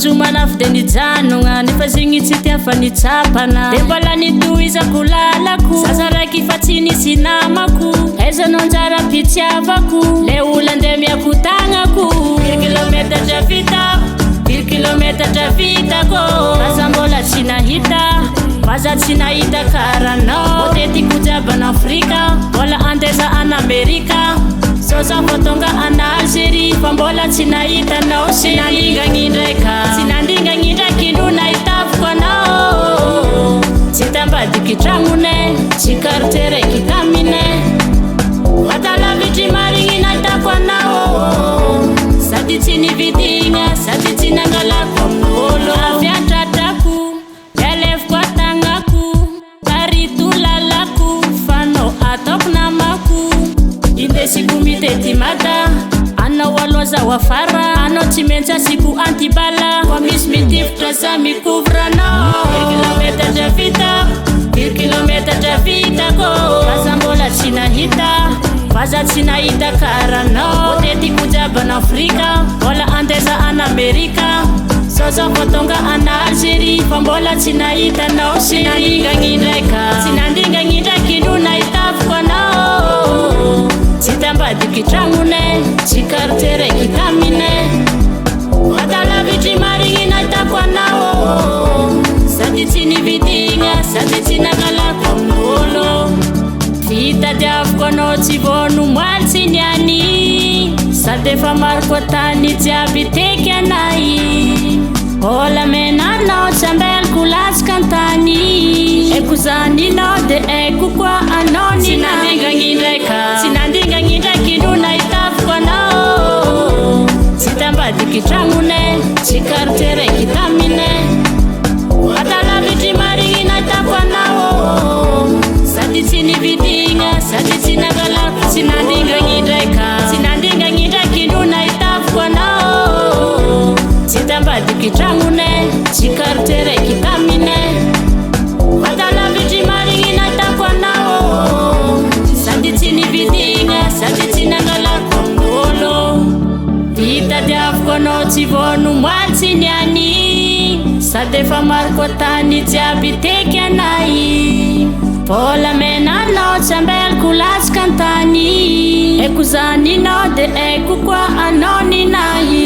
Tojo manafy de nijanogna, nefa zegny tsy tia fa nitsapana. De mbola nitohizako lalako, zaza raiky fa tsy nisy namako. Aiza no anjaram-pitiavako, le olo andeha miako tagnako. Firy kilometatra vita, firy kilometatra vitako, vaza mbola tsy nahita, vaza tsy nahita karahanao. Voatetiko jiaby an'Afrika, mbola andesa an'Amerika. Zao za vao tonga an'Algérie, fa mbola tsy nahita anao. Tsy nandingagny ndraika, tsy nandingagny ndraiky no nahitaviko anao. Tsy tambadiky tragnonay, tsy quartier raiky taminay. Vatalavitry marigny nahitako anao. Sady tsy nividigna, sady tsy nangalako amin'olo. Avy an-tratrako, lelefiko an-tagnako, tarito lalako, fanao ataoko namako. Indesiko mitety mada, anao aloha zaho afara. Anao tsy maintsy asiko antibala, fa misy mitifitra za micouvre anao. Firy kilometatra vita, firy kilometatra vitako, vaza mbola tsy nahita, vaza tsy nahita karahanao. Voatetiko jiaby an'Afrika, mbola andesa an'Amerika. Zao za vao tonga an'Algérie, fa mbola tsy nahita anao. Tsy nandingagny ndraika, tsy nandingagny ndraiky no nahitaviko anao. Tsy tambadiky tragnonay, tsy quartier raiky taminay. Vatalavitry marigny nahitako anao. Sady tsy nividigna, sady tsy nangalako amin'olo. Fitadiaviko anao tsy vao nomoaly tsy niany, sady efa maro koa tany jiaby teky anay. Mbola menanao tsy ambelako latsaka an-tany. Haiko zany nao de haiko koa anao ny. Tsy nandingagny ndraika, tsy nandingagny ndraiky no nahitaviko anao. Tsy tambadiky tragnonay, tsy quartier raiky taminay. Vatalavitry marigny nahitako anao. Sady tsy nividigna, sady tsy nangalako. Tsy nandingagny ndraika, tsy nandingagny ndraiky no nahitaviko anao. Tsy tambadiky tragnonay, tsy quartier raiky taminay. Vatalavitry marigny nahitako anao. Sady tsy nividigna, sady tsy nangalako amin'olo. Fitadiaviko anao tsy vao nomoaly tsy niany, sady efa maro koa tany jiaby teky anay. Mbola menanao tsy ambelako latsaka an-tany. Haiko zany nao de haiko koa anao ninahy.